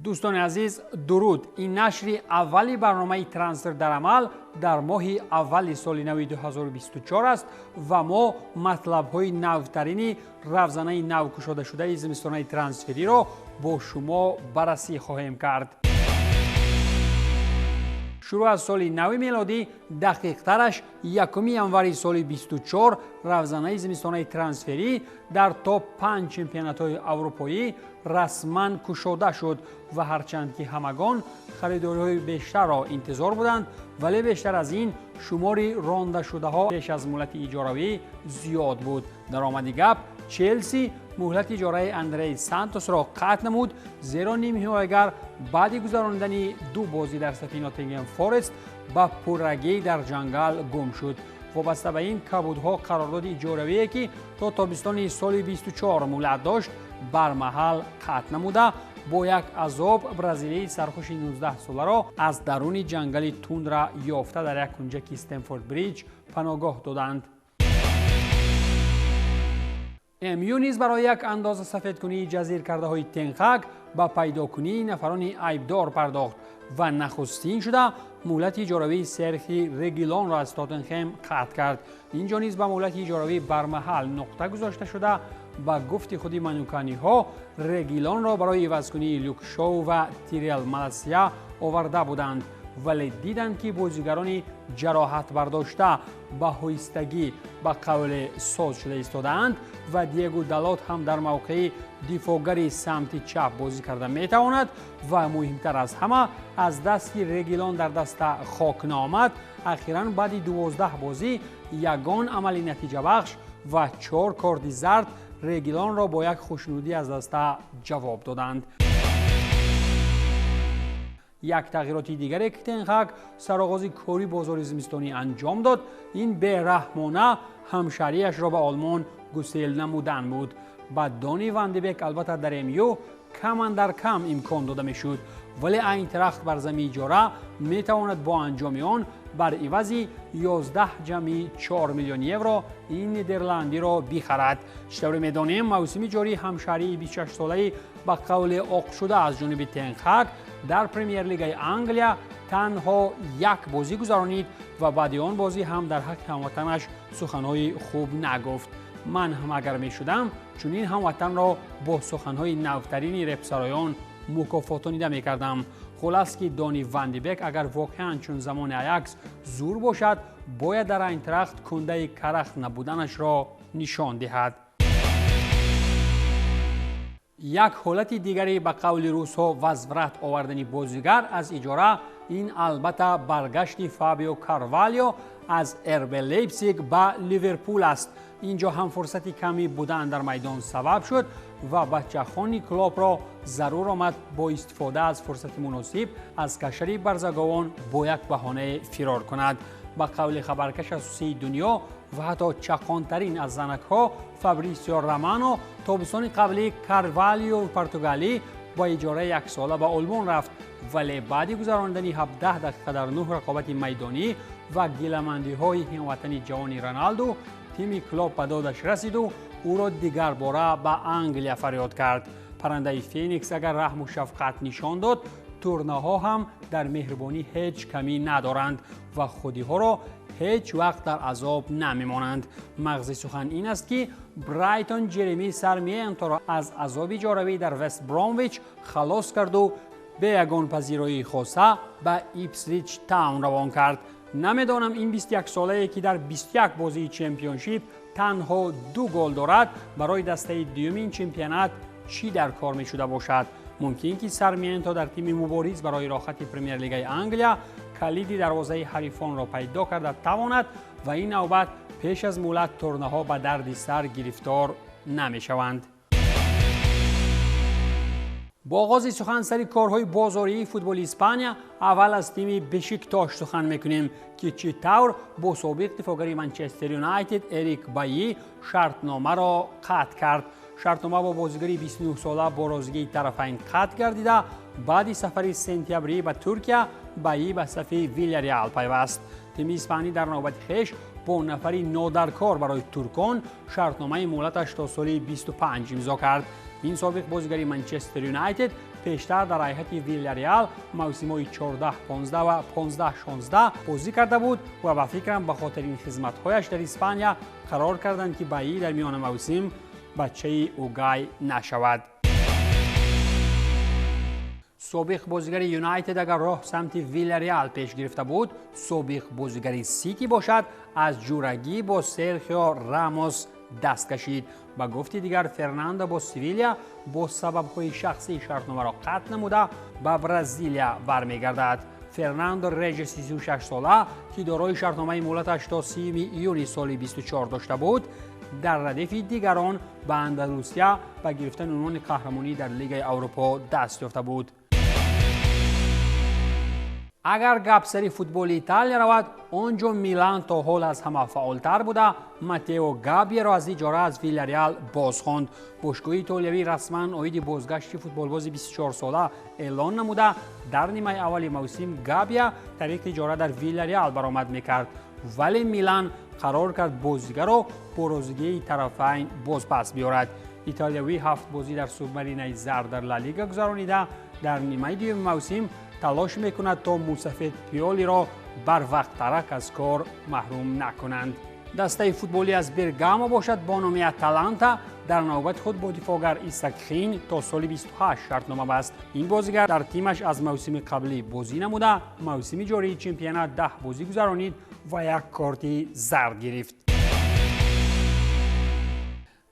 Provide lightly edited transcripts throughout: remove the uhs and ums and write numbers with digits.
Дӯстони азиз, дуруд. Ин нашри аввали барномаи «Трансфер дар амал» дар моҳи аввали соли нави 2024 аст ва мо матлабҳои навтарини равзанаи навкушодашудаи зимистонаи трансфериро бо шумо баррасӣ хоҳем кард. Шурӯъ аз соли нави мелодӣ, дақиқтараш 1 январи соли 24, равзанаи зимистонаи трансферӣ дар то 5 чемпионатҳои аврупоӣ расман кушода шуд ва ҳарчанд ки ҳамагон харидориҳои бештарро интизор буданд, вале бештар аз ин шумори рондашудаҳо пеш аз муҳлати иҷоравӣ зиёд буд. Даромади гап, Челси муҳлати иҷораи Андрей Сантосро қатъ намуд, зеро нимҳимоягар баъди гузаронидани ду бозӣ дар сафи Ноттингем Форест ба пуррагӣ дар ҷангал гум шуд. Вобаста ба ин, кабудҳо қарордоди иҷоравие, ки то тобистони соли 24 муҳлат дошт, бармаҳал қатъ намуда, бо як азоб бразилияи сархуши 19-соларо аз даруни ҷангали тундра ёфта, дар як кунҷаки Стемфорд Бриҷ паноҳгоҳ доданд. МЮ низ барои як андоза сафедкунии ҷазиркардаҳои Тенхак ба пайдокунии нафарони айбдор пардохт ва нахустин шуда муҳлати иҷоравии Серхи Регилонро аз Тоттенхем қатъ кард. Инҷо низ ба муҳлати иҷоравӣ бармаҳал нуқта гузошта шуда, ба гуфти худи манюканиҳо, Регилонро барои ивазкунии Люк Шоу ва Тирел Маласия оварда буданд, вале диданд, ки бозигарони ҷароҳат бардошта ба ҳоистагӣ ба қавле соз шуда истодаанд ва Диегу Далот ҳам дар мавқеи дифоъгари самти чап бозӣ карда метавонад ва муҳимтар аз ҳама, аз дасти Регилон дар даста хок наомад. Ахиран баъди 12 бозӣ, ягон амали натиҷабахш ва чор корди зард Регилонро бо як хушнудӣ аз даста ҷавоб доданд. Як тағйироти дигаре, ки Тенхак сароғози кори бозори зимистонӣ анҷом дод, ин бераҳмона ҳамшаҳрияшро ба Олмон гусел намудан буд. Ба Дони Вандебек албатта дар МЮ кам андар кам имкон дода мешуд, вале Айнтрахт бар замини иҷора метавонад бо анҷоми он бар ивази 11,4 миллион евро ин нидерландиро бихарад. Чӣ тавре медонем, мавсими ҷории ҳамшаҳрии 26-солаи ба қавле оқшуда аз ҷониби Тенхак дар Премер-лигаи Англия танҳо як бозӣ гузаронид ва баъди он бозӣ ҳам дар ҳаққи ҳамватанаш суханҳои хуб нагуфт. Ман ҳам агар мешудам, чунин ҳамватанро бо суханҳои навтарини репсароён мукофотонида мекардам. Хулас ки Дони Вандибек агар воқеан чун замони Аякс зур бошад, бояд дар Айнтрахт кундаи карахт набуданашро нишон диҳад. Як ҳолати дигаре, ба қавли русҳо, возврат овардани бозигар аз иҷора, ин албатта баргашти Фабио Карвалио аз РБ Лейпсиг ба Ливерпул аст. Инҷо ҳам фурсати ками будан дар майдон сабаб шуд ва бачахони Клопро зарур омад бо истифода аз фурсати муносиб аз кашари барзаговон бо як баҳонае фирор кунад. Ба қавли хабаркаш асосии дунё ва ҳатто чақонтарин аз занакҳо Фабрисио Романо, тобистони қаблӣ Карвалио португалӣ бо иҷораи яксола ба Олмон рафт, вале баъди гузаронидани 17 дақиқа дар нӯҳ рақобати майдонӣ ва гиламандиҳои ҳимватани ҷавони Роналду, тими Клоп ба додаш расиду ӯро дигарбора ба Англия фарёд кард. Паррандаи Феникс агар раҳму шафқат нишон дод, турнаҳо ҳам дар меҳрубонӣ ҳеҷ камӣ надоранд ва худиҳоро ҳеҷ вақт дар азоб намемонанд. Мағзи сухан ин аст, ки Брайтон Ҷереми Сармиенторо аз азоби иҷоравӣ дар Вест Бромвич халос карду бе ягон пазироии хоса ба Ипсвич Таун равон кард. Намедонам, ин 21-солае, ки дар 21 бозии Чемпионшип танҳо ду гол дорад, барои дастаи дуюми ин чемпионат чӣ дар кор мешуда бошад. Мумкин ки Сармиенто дар тими мубориз барои роҳати Премер-лигаи Англия калиди дарвозаи ҳарифонро пайдо карда тавонад ва ин навбат пеш аз муҳлат турнаҳо ба дарди сар гирифтор намешаванд. Бо оғози сухан сари корҳои бозории футболи Испания, аввал аз тими Бешиктош сухан мекунем, ки чӣ тавр бо собиқ дифоъгари Манчестер Юнайтед Эрик Байи шартномаро қатъ кард. Шартнома бо бозигари 29-сола бо розигии тарафайн қатъ гардида, баъди сафари сентябрӣ ба Туркия Байи ба сафи Вилляреал пайваст. Тими испанӣ дар навбати хеш бо нафари нодаркор барои туркон шартномаи муҳлаташ то соли 25 имзо кард. Ин собиқ бозигари Манчестер Юнайтед Пештар дар ҳайати Вилляреал мавсимҳои 14-15 ва 15-16 бозӣ карда буд ва ба фикрам ба хотири ин хизматҳояш дар Испания қарор карданд, ки Баи дар миёна мавсим бачаи угай нашавад. Собиқ бозигари Юнайтед агар роҳ самти Вилляреал пеш гирифта буд, собиқ бозигари Сити бошад аз ҷурагӣ бо Серхио Рамос даст кашид. Ба гуфти дигар, Фернандо бо Севилия бо сабабҳои шахсӣ шартномаро қатъ намуда ба Бразилия бармегардад. Фернандо Реҷи 36-сола, ки дорои шартномаи муҳлаташ то 30 июни соли 24 дошта буд, дар радифи дигарон ба Андалусия ба гирифтани унвони қаҳрамонӣ дар Лигаи Аврупо даст ёфта буд. Агар гап сари футболи Италия равад, он ҷо Милан то ҳол аз ҳама фаъолтар буда, Матео Габиеро аз иҷора аз Вилляреал бозхонд. Бошгоҳи итолиявӣ расман оиди бозгашти футболбози 24-сола эълон намуда, дар нимаи аввали мавсим Габия тариқи иҷора дар Вилляреал баромад мекард, вале Милан қарор кард бозигарро бо розигии тарафайн бозпас биёрад. Итолиявӣ 7 бозӣ дар субмаринаи зард дар Ла Лига гузаронида, дар нимаи дуюми мавсим талош мекунад то мусафед Пиолиро барвақттарак аз кор маҳрум накунанд. Дастаи футболӣ аз Бергамо бошад бо номи Аталанта дар навбати худ бо дифоъгар Исак Хин то соли 28 шартнома баст. Ин бозигар дар тимаш аз мавсими қаблӣ бозӣ намуда, мавсими ҷории чемпионат 10 бозӣ гузаронид ва як корти зард гирифт.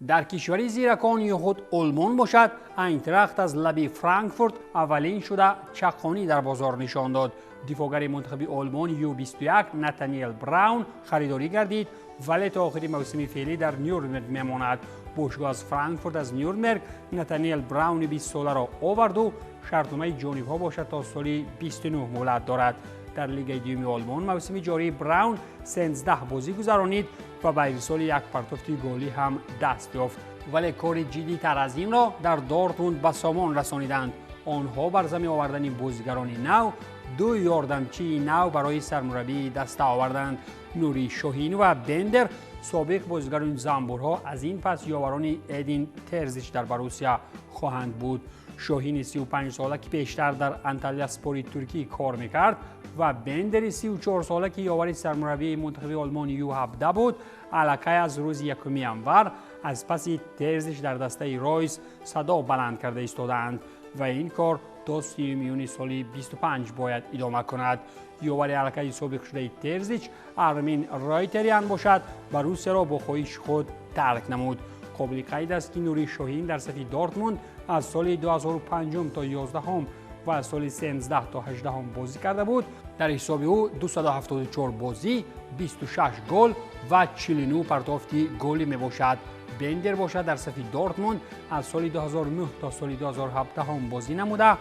Дар кишвари зиракон ё худ Олмон бошад, Айнтрахт аз лаби Франкфурт аввалин шуда чаққонӣ дар бозор нишон дод. Дифоъгари мунтахаби Олмон Ю21 Натаниел Браун харидорӣ гардид, вале то охири мавсими феълӣ дар Нюрнберг мемонад. Бошгоҳ аз Франкфурт аз Нюрнберг Натаниел Брауни 20-соларо оварду шартномаи ҷонибҳо бошад то соли 29 муҳлат дорад. Дар Лигаи дуюми Олмон мавсими ҷории Браун 13 бозӣ гузаронид ва ба ирсоли як партофти голӣ ҳам даст ёфт. Вале кори ҷиддитар аз инро дар Дортмунд ба сомон расониданд. Онҳо бар зами овардани бозигарони нав ду ёрдамчии нав барои сармураббии даста оварданд. Нури Шоҳин ва Бендер, собиқ бозигарони замбурҳо, аз ин пас ёварони Эдин Терзич дар Боруссия хоҳанд буд. Шоҳини 35-сола, ки пештар дар Анталияспори Туркӣ кор мекард, ва Бендери 34-сола, ки ёвари сармураббии мунтахаби Олмон Ю17 буд, аллакай аз рӯзи 1 январ аз паси Терзич дар дастаи Ройс садо баланд карда истодаанд ва ин кор то 30 июни соли 25 бояд идома кунад. Ёвари аллакай собиқ шудаи Терзич Армин Ройтериан бошад, ба Русияро бо хоҳиши худ тарк намуд. Қобили қайд аст, ки Нури Шоҳин дар сафи Дортмунд аз соли 2005 то 11 ва аз соли 13 то 18 бозӣ карда буд. Дар ҳисоби ӯ 274 бозӣ, 26 гол ва 49 партофти голӣ мебошад. Бендер бошад дар сафи Дортмунд аз соли 2009 то соли 2017 бозӣ намуда,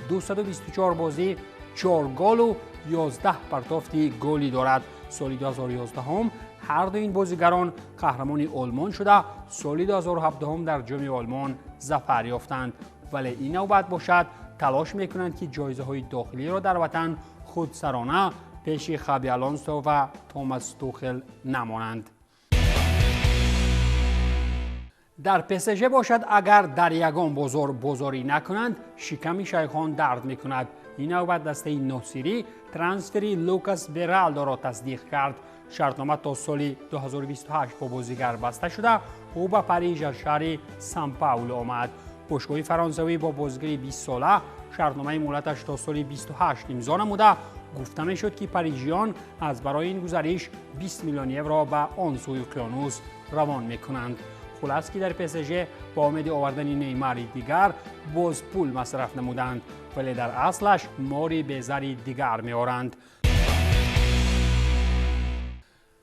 224 бозӣ, 4 голу 11 партофти голӣ дорад. Соли 2011 ҳар ду ин бозигарон қаҳрамони Олмон шуда, соли 2017 дар ҷоми Олмон зафар ёфтанд. Вале ин навбат бошад талош мекунанд, ки ҷоизаҳои дохилиро дар ватан худсарона пеши Хаби Алонсо ва Томас Тухел намонанд. Дар ПСЖ бошад, агар дар ягон бозор бозорӣ накунанд, шиками шайхон дард мекунад. Ин навбат дастаи Носирӣ трансфери Лукас Бералдоро тасдиқ кард. Шартнома то соли 2028 бо бозигар баста шуда, ӯ ба Париж аз шаҳри Сан Пауло омад. Бошгоҳи фаронсавӣ бо бозигари 20-сола шартномаи муҳлаташ то соли 28 имзо намуда, гуфта мешуд, ки парижиён аз барои ин гузариш 20 миллион евро ба он сӯи уқёнус равон мекунанд. Хулас, ки дар ПСЖ бо умеди овардани Неймари дигар боз пул масраф намуданд, вале дар аслаш мори безари дигар меоранд.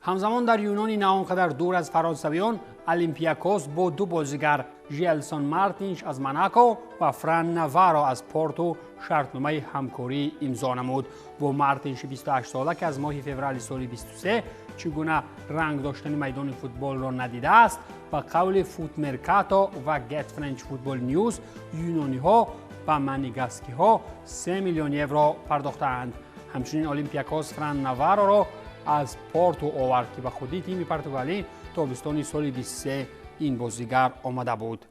Ҳамзамон дар Юнони на он қадар дур аз фаронсавиён Олимпиакос бо ду бозигар Желсон Мартинш аз Монако ва Фран Наваро аз Порту шартномаи ҳамкорӣ имзо намуд. Бо Мартинши 28-сола, ки аз моҳи феврали соли 23 чӣ гуна ранг доштани майдони футболро надидааст, ба қавли Футмеркато ва Get French Football News юнониҳо ба манигаскиҳо 3 миллион евро пардохтаанд. Ҳамчунин Олимпиакос Фран Навароро аз Порту овард, ки ба худи тими португалӣ тобистони соли 23 ин бозигар омада буд.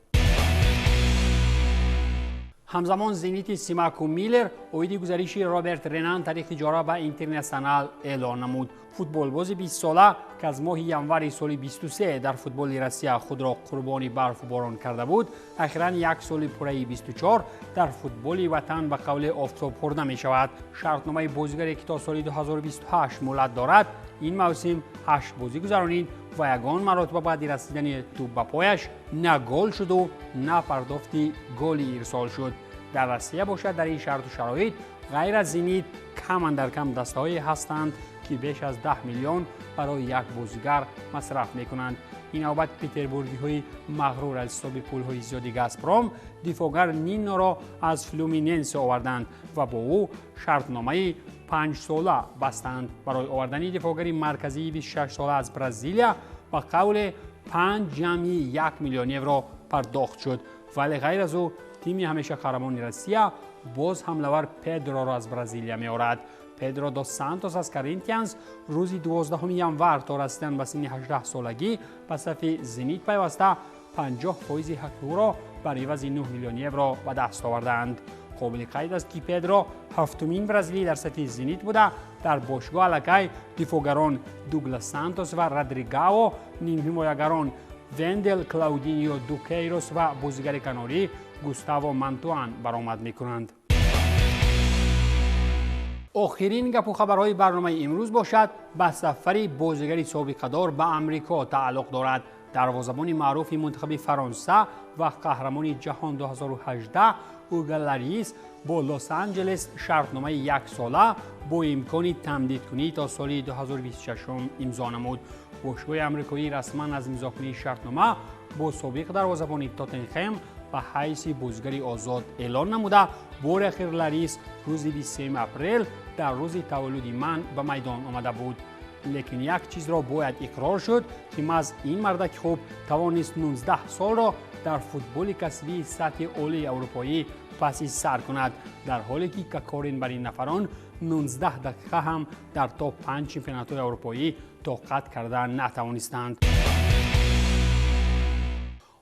Ҳамзамон Зенити Симаку Миллер оиди гузариши Роберт Ренан тариқи иҷора ба Интернасионал эълон намуд. Футболбози 20-сола, ки аз моҳи январи соли 23 дар футболи Россия худро қурбони барфу борон карда буд, ахиран як соли пурраи 24 дар футболи ватан ба қавли офтоб хӯрда мешавад. Шартномаи бозигаре, ки то соли 2028 муҳлат дорад, ин мавсим 8 бозӣ гузаронид ва ягон маротиба баъди расидани тӯб ба пояш на гол шуду на пардохти голи ирсол шуд. Дар Россия бошад, дар ин шарту шароит ғайр аз Зенит кам андар кам дастаҳое ҳастанд, ки беш аз 10 миллион барои як бозигар масраф мекунанд. Ин навбат петербургиҳои мағрур аз ҳисоби пулҳои зиёди Газпром дифоъгар Ниноро аз Флюминенсе оварданд ва бо ӯ шартномаи 5-сола бастанд. Барои овардани дифоъгари марказии 26-сола аз Бразилия ба қавле 5,1 миллион евро пардохт шуд. Вале ғайр аз ӯ тими ҳамеша қаҳрамони Россия боз ҳамлавар Педроро аз Бразилия меорад. Педро дос Сантос аз Коринтианс рӯзи 12 январ то расидан ба синни 18-солагӣ ба сафи Зенит пайваста 50% ҳаққи ӯро бар ивази 9 миллион евро ба даст овардаанд. Қобили қайд аст, ки Педро ҳафтумин бразилӣ дар сафи Зенит буда, дар бошгоҳ аллакай дифоъгарон Дуглас Сантос ва Родригао, нимҳимоягарон Вендел, Клаудинио Дукейрос ва бозигари канорӣ Густаво Мантуан баромад мекунанд. Охирин гапу хабарҳои барномаи имрӯз бошад, ба сафари бозигари собиқадор ба Амрико тааллуқ дорад. Дарвозабони маъруфи мунтахаби Фаронса ва қаҳрамони ҷаҳон 2018 Уго Ларис бо Лос-Анҷелес шартномаи яксола бо имкони тамдидкунӣ то соли 2026 имзо намуд. Бошгоҳи амрикоӣ расман аз имзокунии шартнома бо собиқ дарвозабони Тоттенхем ба ҳайси бозигари озод эълон намуда, бори ахир Ларис рӯзи 23 апрел дар рӯзи таваллуди ман ба майдон омада буд. Лекин як чизро бояд иқрор шуд, ки маҳз ин мардаки хуб тавонист 19 солро дар футболи касбии сатҳи олии аврупоӣ паси сар кунад, дар ҳоле ки Кокорин бар ин нафарон 19 дақиқа ҳам дар топ 5 чемпионатҳои аврупоӣ тоқат карда натавонистанд.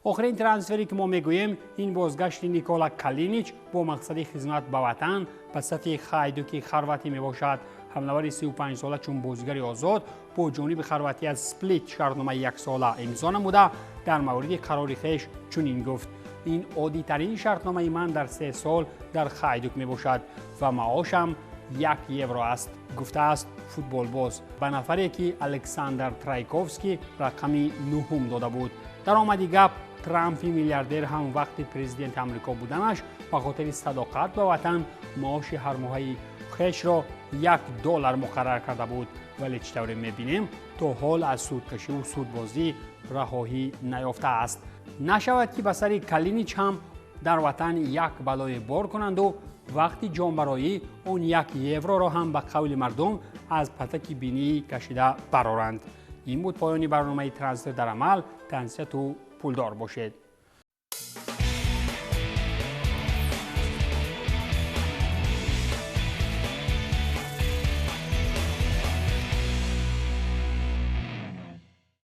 Охирин трансфере, ки мо мегӯем, ин бозгашти Никола Калинич бо мақсади хизмат ба ватан ба сафи Хайдуки Хорватӣ мебошад. Ҳамлавари 35-сола чун бозигари озод бо ҷониби Хорватӣ аз Сплит шартномаи яксола имзо намуда, дар мавриди қарори хеш чунин гуфт: ин оддитарин шартномаи ман дар 3 сол дар Хайдук мебошад ва маошам 1 евро аст, гуфтааст футболбоз ба нафаре, ки Александр Трайковский рақами нуҳум дода буд. Даромади гап, Трампи миллиардер ҳам вақти президенти Амрико буданаш ба хотири садоқат ба ватан маоши ҳармоҳаи хешро $1 муқаррар карда буд, вале чӣ тавре мебинем, то ҳол аз судкашиву судбозӣ раҳоҳӣ наёфтааст. Нашавад, ки ба сари Калинич ҳам дар ватан як балое бор кунанду вақти ҷонбароӣ он 1 евроро ҳам ба қавли мардум аз патаки бинӣ кашида бароранд. Ин буд поёни барномаи Трансфер дар амал. Тансиҳату пулдор бошед.